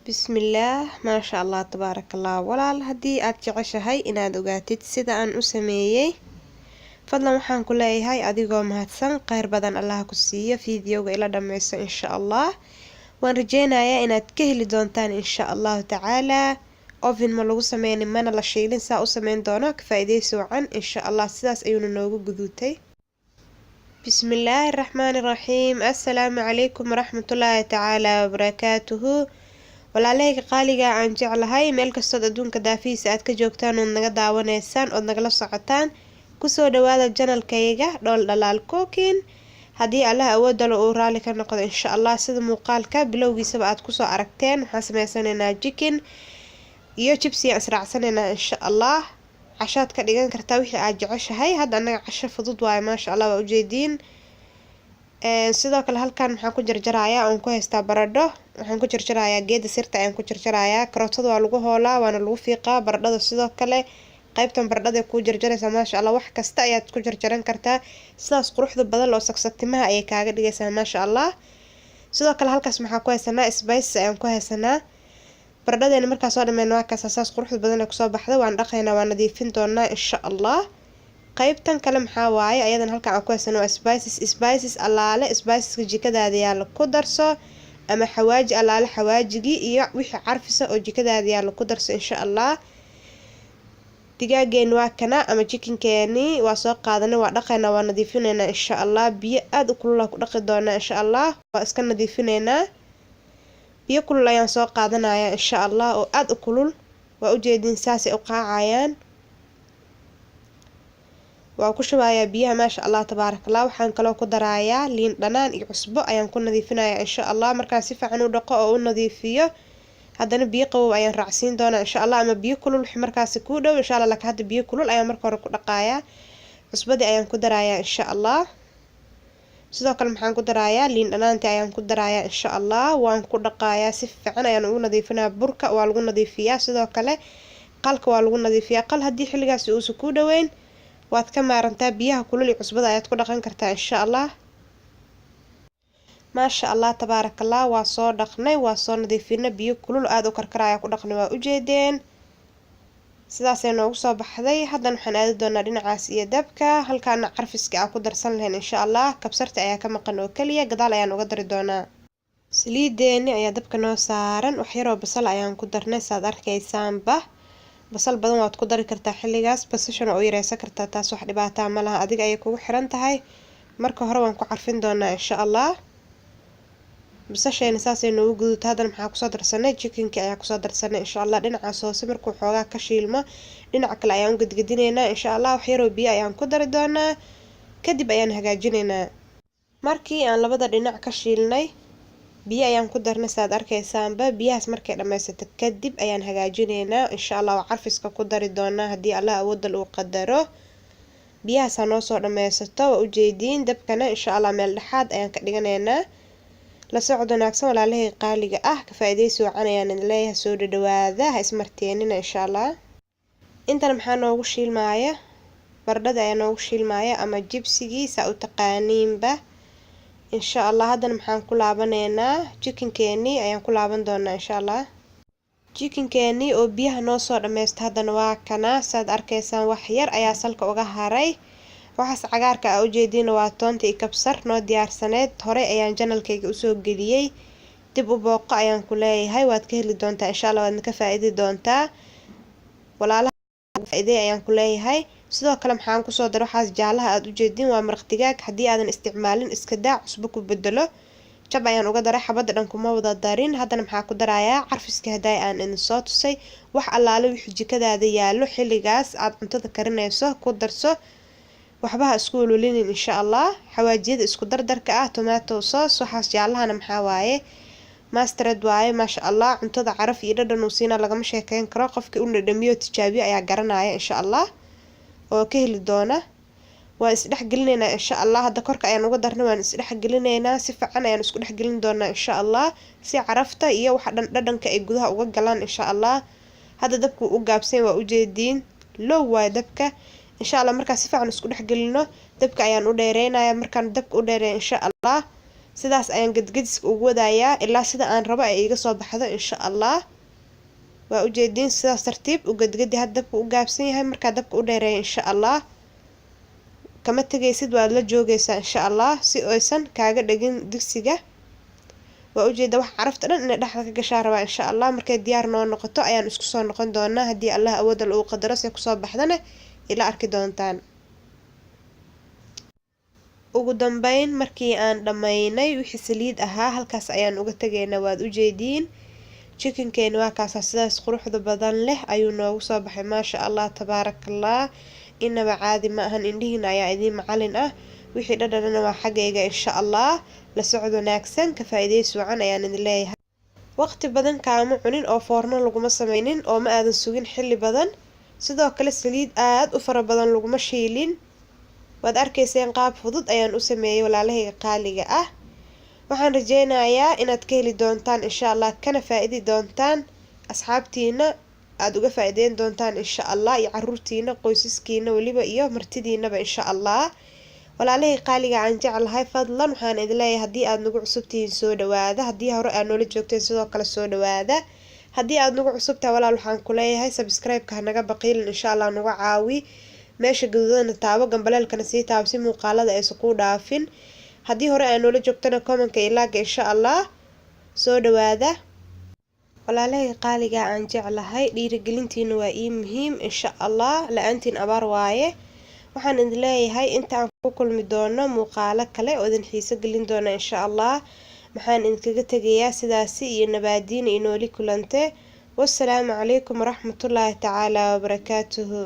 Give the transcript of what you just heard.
Bismillaah, maasha Allah, tabaarakallah. Walaal, haddii aad jeceshahay inaad ogaatid sida aan u sameeyey, fadlan waxaan ku leeyahay, adigoo mahadsan, kheyr badan Allah ku siiyo, fiidiyowga ila dhameyso insha Allah. Waan rajeynayaa inaad ka heli doontaan insha Allahu tacaala. Oven ma lagu sameynin, mana la shiilin. Saa u sameyn doono ka faa'iideysi wacan insha Allah. Sidaas ayuuna noogu guduutay. Bismillaahi raxmaani raxiim. Assalaamu calaykum waraxmatullaahi tacaala wabarakaatuhu. Walaalahayga qaaliga aan jeclahay, meel kastood adduunka daafihiisa aad ka joogtaan ood naga daawanaysaan ood nagala socotaan, kusoo dhawaada channelkayga Dhool Dhalaal Cooking. Haddii Allah awoodalo uu raali ka noqdo, insha Allah, sida muuqaalka bilowgiisaba aad kusoo aragteen, waxaan sameysanaynaa chicken iyo jibsi aan israacsanaynaa insha Allah. Cashaad ka dhigan kartaa wixii aad jeceshahay. Hadda annaga casho fudud waaye, maasha Allah, waa ujeediin. Sidoo kale halkan maxaan ku jarjarayaa oon ku haystaa? Baradho waxaan ku jarjarayaa, geeda sirta ayaan ku jarjarayaa. Karootada waa lagu hoolaa, waana lagu fiiqaa. Baradhada sidoo kale, qaybtan baradhada kuu jarjaraysaa, maasha Allah. Wax kasta ayaad ku jarjaran kartaa. Sidaas quruxda badan loo sagsagtimaha ayay kaaga dhigaysaa, maasha Allah. Sidoo kale halkaas maxaa ku haysanaa? Spices ayaan ku haysanaa. Baradhadeena markaa soo dhameen, waa kaas, saas quruxda badan ee kusoo baxda. Waan dhaqaynaa, waan nadiifin doonaa insha Allah. Qaybtan kale maxaa waaye ayadan halkan aan ku haysano? Waa spices. Spices allaale spiceska jikadaada yaalla ku darso, ama xawaaji allaale xawaajigii iyo wixii carfisa oo jikadaada yaalla ku darso insha Allah. Digaageeni waa kana, ama chickenkeeni waa soo qaadanay, waa dhaqaynaa, waa nadiifinaynaa insha Allah. Biyo aada u kulula ku dhaqi doonaa insha Allah, waa iska nadiifinaynaa. Biyo kulul ayaan soo qaadanaya insha Allah oo aada u kulul. Waa ujeedin, saasay u qaacayaan. Waa ku shubayaa biyaha, maasha Allah, tabaarakallah. Waxaan kaloo ku darayaa liin dhanaan iyo cusbo ayaan ku nadiifinayaa insha Allah. Markaan si fiican u dhaqo oo u nadiifiyo, haddana biyo qabow ayaan raacsiin doonaa insha Allah, ama biyo kulul wixii markaasi kuu dhow insha Allah. Laakiin hadda biyo kulul ayaan marka hore ku dhaqayaa. Cusbadii ayaan ku darayaa insha Allah. Sidoo kale maxaan ku darayaa? Liin dhanaantii ayaan ku darayaa insha Allah. Waan ku dhaqayaa, si fiican ayaan ugu nadiifinayaa. Burka waa lagu nadiifiyaa, sidoo kale qalka waa lagu nadiifiyaa. Qal haddii xilligaasi uusan kuu dhoweyn, waad ka maarantaa. Biyaha kulul iyo cusbada ayaad ku dhaqan kartaa insha Allah. Maasha Allah, tabaarakallah. Waa soo dhaqnay, waa soo nadiifinay, biyo kulul aada u karkaraya ku dhaqnay, waa ujeedeen, sidaasay noogu soo baxday. Haddana waxaan aadi doonaa dhinacaas iyo dabka. Halkaana carfiska aan ku darsan lahayn insha Allah. Kabsarta ayaa ka maqan oo keliya, gadaal ayaan uga dari doonaa. Saliideeni ayaa dabka noo saaran. Wax yaroo basal ayaan ku darnay, saad arkaysaanba. Basal badan waad ku dari kartaa xilligaas, basashana oo yareysan kartaa, taas wax dhibaataa ma laha, adiga ayay kugu xiran tahay. Marka hore waan ku carfin doonaa insha Allah. Basasheena saasay noogu guduta. Haddana maxaa kusoo darsanay? Chickenkii ayaa kusoo darsanay insha Allah. Dhinacaas hoose markuu xoogaa ka shiilmo, dhinaca kale ayaan u gedgedinaynaa insha Allah. Wax yaroo biyo ayaan ku dari doonaa, kadib ayaan hagaajinaynaa. Markii aan labada dhinac ka shiilnay, biyo ayaan ku darnay, saad arkaysaanba. Biyahaas markay dhammaysato kadib ayaan hagaajinaynaa insha Allah. Waa carfiska ku dari doonaa haddii Allah awoodal uu qadaro. Biyahaasaa noo soo dhammaysato, waa ujeediin. Dabkana insha Allah meel dhexaad ayaan ka dhiganaynaa. La socod wanaagsan, walaalahey qaaliga ah. Ka faa'iidaysi wacan ayaan idin leeyahay. Soo dhadhawaada, ha ismarteenina insha Allah. Intana maxaa noogu shiilmaaya? Baradhada ayaa noogu shiilmaaya, ama jibsigii saa u taqaaniinba insha Allah. Haddana maxaan ku laabanaynaa? Chickenkeenii ayaan ku laaban doonaa insha Allah. Chickenkeenii oo biyaha noo soo dhammaysta haddana waa kana, saad arkaysaan. Wax yar ayaa salka uga haray. Waxaas cagaarka a ujeediina waa toonta iyo kabsar noo diyaarsaneyd. Horey ayaan channelkayga usoo geliyey, dib u booqo ayaan ku leeyahay, waad ka heli doontaa insha Allah, waadna ka faa-iidi doontaa. Walaalaha faa-iiday ayaan ku leeyahay. Sidoo kale maxaan kusoo daray? Waxaas jaalaha aad ujeedin waa maraq digaag. Haddii aadan isticmaalin, iska daa, cusbo ku bedelo. Jab ayaan uga daray, xabadda dhan kuma wada darin. Haddana maxaa ku darayaa? Carfiska haddaay aan idin soo tusay. Wax allaale wixii jikadaada yaallo xilligaas aad cuntada karinayso ku darso, waxba ha isku ololinin insha Allah. Xawaajiyada isku dardarka ah, tomato sauce. Waxaas jaalahana maxaa waaye? Mustard waaye. Maasha Allah, cuntada caraf iyo dhadhan uu siina lagama sheekeyn karo. Qofkii u dhadhamiyo, tijaabiyo ayaa garanaya insha Allah oo ka heli doona. Waan isdhex gelinaynaa insha Allah. Hadda korka ayaan uga darnay, waan isdhex gelinaynaa. Si fiican ayaan isku dhex gelin doonaa insha Allah, si carafta iyo waxa dhan dhadhanka ay gudaha uga galaan insha Allah. Hadda dabku u gaabsan, waa ujeediin, low waaye dabka insha Allah. Markaan si fiican isku dhex gelino, dabka ayaan u dheereynaya. Markaan dabka u dheereeyo insha Allah. Sidaas ayaan gadgadiska ugu wadayaa ilaa sida aan rabo ay iga soo baxdo, insha Allah. Waa ujeediin, sidaas tartiib u gadgadi. Had dabka u gaabsan yahay, markaa dabka u dheereeya, insha Allah, kama tegaysid, waad la joogaysaa, insha Allah, si aysan kaaga dhegin digsiga. Waa ujeeda, wax carafta dhan inay dhexda ka gashaa rabaa, insha Allah. Markay diyaar noo noqoto ayaan isku soo noqon doonaa, haddii Allah awoodda uu qadaro. Se kusoo baxdana ila arki doontaan. Ugu dambeyn, markii aan dhammaynay wixii saliid ahaa, halkaas ayaan uga tegaynaa. Waad ujeediin, chickenkeeni waa kaasa, sidaas quruxda badan leh ayuu noogu soo baxay. Maasha Allah, tabaarakallah, inaba caadi ma ahan. Indhihiina ayaa idiin macalin ah, wixii dhadhanana waa xaggayga, insha Allah. La socod wanaagsan, ka faa'iidaysi wacan ayaan idin leeyahay. Waqti badan kaama cunin oo foorno laguma sameynin oo ma aadan sugin xilli badan. Sidoo kale saliid aad u fara badan laguma shiilin. Waad arkayseen, qaab fudud ayaan u sameeyey. Walaalahayga qaaliga ah, waxaan rajeynayaa inaad ka heli doontaan, insha Allah, kana faa-idi doontaan, asxaabtiina aada uga faa-ideyn doontaan, insha Allah, iyo caruurtiina, qoysaskiina weliba, iyo martidiinaba, insha Allah. Walaalahii qaaliga aan jeclahay, fadlan waxaan idin leeyahay, haddii aad nagu cusub tihiin, soo dhawaada. Haddii hore aad noola joogteen, sidoo kale soo dhawaada. Haddii aad nagu cusub tahay, walaal, waxaan ku leeyahay subscribe-ka hanaga baqiilin, insha Allah. Nagu caawi, meesha gaduudana taabo, gambaleelkana sii taabo, si muuqaalada aysan kuu dhaafin. Haddii hore aad noola joogtana, commentka iyo like-ga, insha Allah. Soo dhawaada, walaalahii qaaliga aan jeclahay. Dhiirigelintiina waa ii muhiim, insha Allah. La-aantiin abaar waaye. Waxaan idin leeyahay, inta aan ku kulmi doono muuqaalo kale oo idin xiiso gelin doona, insha Allah, maxaan idinkaga tegayaa sidaasi iyo nabaadiin iyo nooli kulante. Wassalaamu calaykum waraxmatullaahi tacaala wabarakaatuhu.